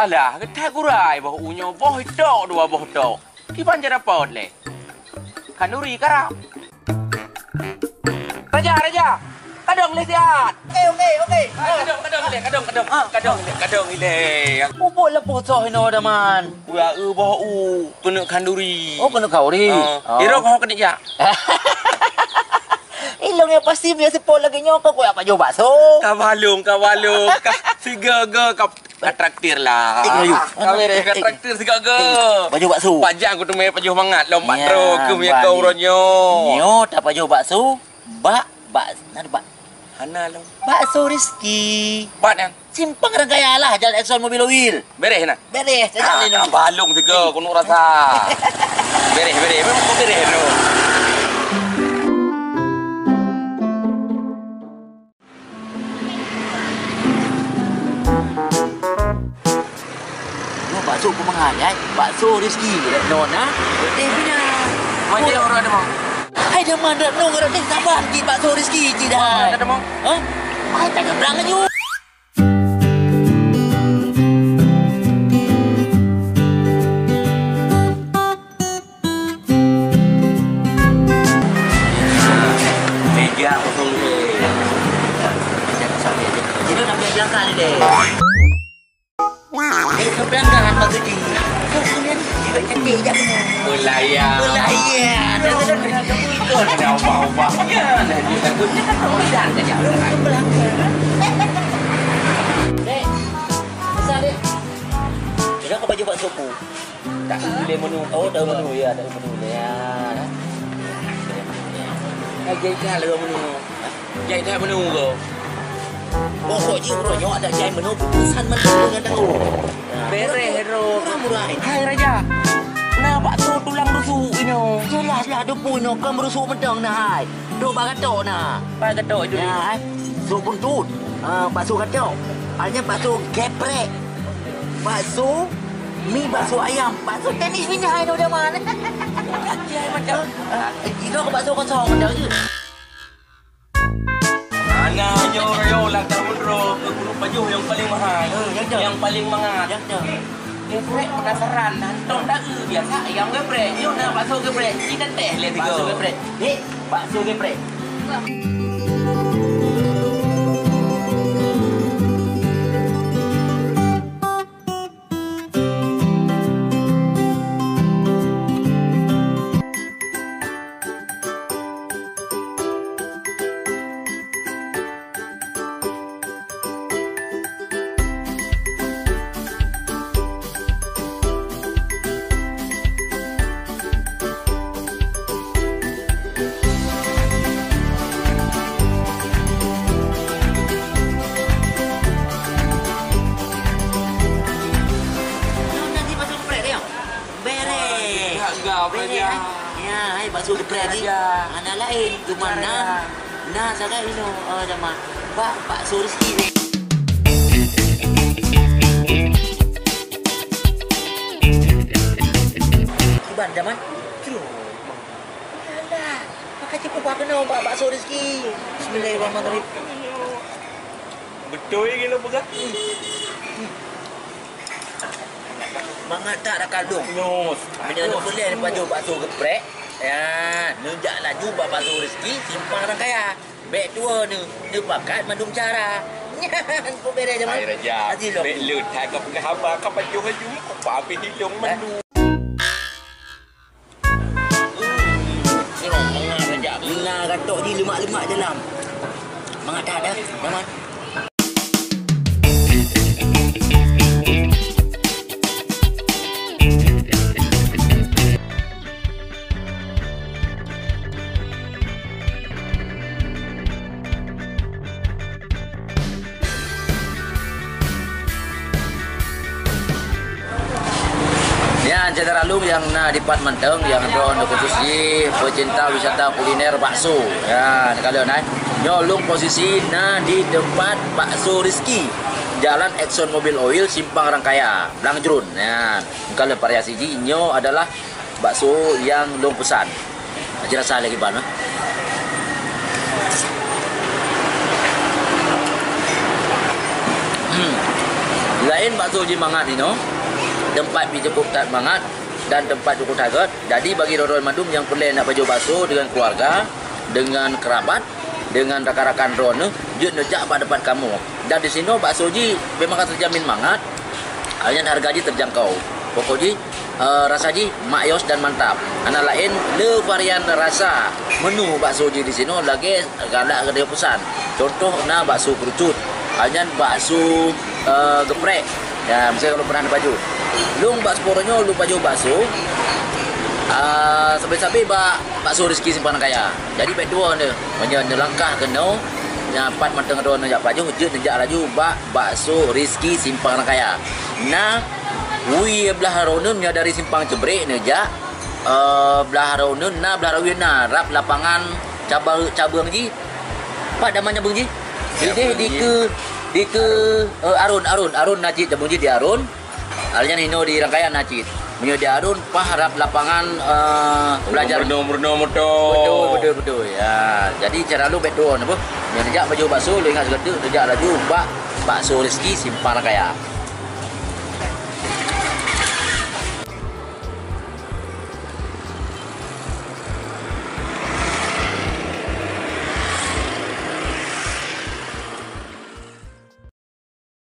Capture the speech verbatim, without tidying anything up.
Lah, geuthai gura boh u nyoe, boh tok, dua boh tok. Kiban jadapot lé. Khanduri karab. Raja, raja. Kadong lé siat. Okey, okey, okey. Ah, kadong, kadong lé, kadong, kadong. Ah. Kadong lé, kadong lé. Ubok leupah soh inoe, Daman. Uya eu boh u keuneuk khanduri. Oh, keuneuk khanduri. Ah. Oh. Irong ho keuneuk jak. Ilong nyang pasti biasa pot lagèe nyoe kau kuyak pajoh bakso. Ka balong, ka balong. Ka siga-ga ka Ka traktir lah. Eh, ayu. Ka beres, ka traktir sigaga. Eh, pajoh bakso. Pajang kuteumé pajoh mangat lom bak droe keu meunyo ka uroe nyoe. Nyoe tapajoh bakso, bak, bak, na bak. Hana lom. Bakso Rizki. Bak nyan. Simpang Raya lah, jalan Exxon Mobil Oil. Beres na? Beres, saja. Ah, balong siga, kunok rasa. Beres, beres. Memang beres tu. Nyoe bakso peue mangat, ai? Bakso Rizki, rot non, ha? Rot teh pih na. Macam orang ada mau. Hai, dah mana rot nong, rot teh saban cit bakso Rizki cit dah. Ada mau. Ha? Ai, tak nyebrang laju. Meja kosong deh. Meja kosong deh. Jadi nak pergi bilang kali deh. Eh, kau bilang dah apa tu, Ji? Kau sini ni, juga cantik je aku. Belayan. Belayan. Dah, dah, dah, dah. Kau ada ubah-ubahnya. Dah, dia takut. Kau dah, dah, dah. Kau bilang. Dek, besar, Dek. Kenapa baju buat suku? Tak boleh menu. Oh, tak menu. Ya, tak menu. Ya. Nak jahit kan lagu menu. Jahit tak menu ke? Pokok jih uroe nyoe ada jahit menu, putusan menu dengan tahu. Beres, Ro. Murah-murah. Hai, Raja. Nah, bakso tulang rusuk inoe. Jelas lah, depu inoe, kan rusuk mantong nah, hai. Dok bak gatok na. Bak gatok itu. Ya, eh. Sop buntut. Ah, bakso gatok. Hanya bakso geprek. Bakso, mi bakso ayam. Bakso tenis minyak itu zaman. Macam. Ah, itu aku bakso kosong macam tu. Ana nyoe yo langkah meudroe keu guruk pajoh nyang paleng mahai. Eh, nyang tu. Nyang paleng mangat. Nyang tu. Geprek penasaran, hantom dak eu biasa ayam geprek. Yuk na bakso geprek. Ci teuteh lé tiga. Bakso geprek. Dek, bakso geprek. Nyoe tadi masuk prek dia. Bereh. Agak apa Bereh, dia? Ya. Ya, hai bakso geprek ni. Ya. Hana lain, cuma na, na sagai inoe, eh, sama. Bak, bakso Rizki ni. Kiban zaman. Alah, pakai cek ubah kena bak bakso Rizki. Bismillahirrahmanirrahim. Betul gila peugah. Mangat that rakan dong. Nyos. Meunyoe neupeuleh neupajoh bakso geprek, ya, neujak laju bak bakso Rizki, simpang Rangkaya. Bèk tuwo neu, neupakat mandum cara. Nyan pun beres zaman. Hai Raja, bèk le that ka peugah haba, ka pajoh laju, ka habéh ilong mandum. Sirong, mangat Raja. Na gatok di lemak-lemak dalam. Mangat that dah, zaman. Nyan syedara lôn nyang na dipat mantong, nyang droeneuh khusus jih peucinta wisata kuliner bakso. Nyan, kalon, eh. Nyoe lôn posisi na di teumpat Bakso Rizki, Jalan Exxon Mobil Oil, Simpang Rangkaya, Blang Jruen. Nyan, kalon variasi jih, nyoe adalah bakso nyang lôn peusan. Aja rasa lagi ban, eh. Hmm. Laén bakso jih mangat inoe, teumpat pih cukup that mangat dan teumpat cukup that gét. Jadi bagi droeneuh mandum nyang peureulée nak pajoh bakso deungon keuluwarga, deungon keurabat, deungon rakan-rakan droeneuh, jeuet neujak bak teumpat kamoe. Dan di sinoe bakso jih memang ka teujamin mangat, nyan hareuga jih teujangkau. Pokok jih, eh, rasa jih maknyos dan mantap. Hana laén le varian rasa menu bakso jih di sinoe lagée galak geutanyoe peusan. Contoh na bakso kerucut, nyan bakso, eh, geuprek. Ya, miseue kalau pernah neupajoh. Lôn bak seupôt nyoe lôn pajoh bakso, ah, sabe-sabe bak bakso Rizki Simpang Raya. Jadi bék tuwoe neuh, meunyoe neulangkah keunoe, nyan pat mantong droeneuh jak pajoh, jeuet neujak laju bak bakso Rizki Simpang Raya. Na wie blah droeneuh meunyoe dari Simpang Cebrek neujak, eh, blah droeneuh na, blah droeneuh na rab lapangan cabang, cabang jih. Pat nama nyabang jih? Ideh dikeue, dikeue, eh, Arun, Arun, Arun na cit cabang jih di Arun. Alnyan inoe di Rangkaian na cit. Meunyoe di Arun pah rab lapangan, eh, belajar. Meurunoe-meurunoe moto. Beutôi, beutôi, beutôi. Ya, jadi cara lôn bék tuwoe neuh. Meunyoe neujak pajoh bakso, lôn ingat sigoe teuk neujak laju bak Bakso Rizki Simpang Raya.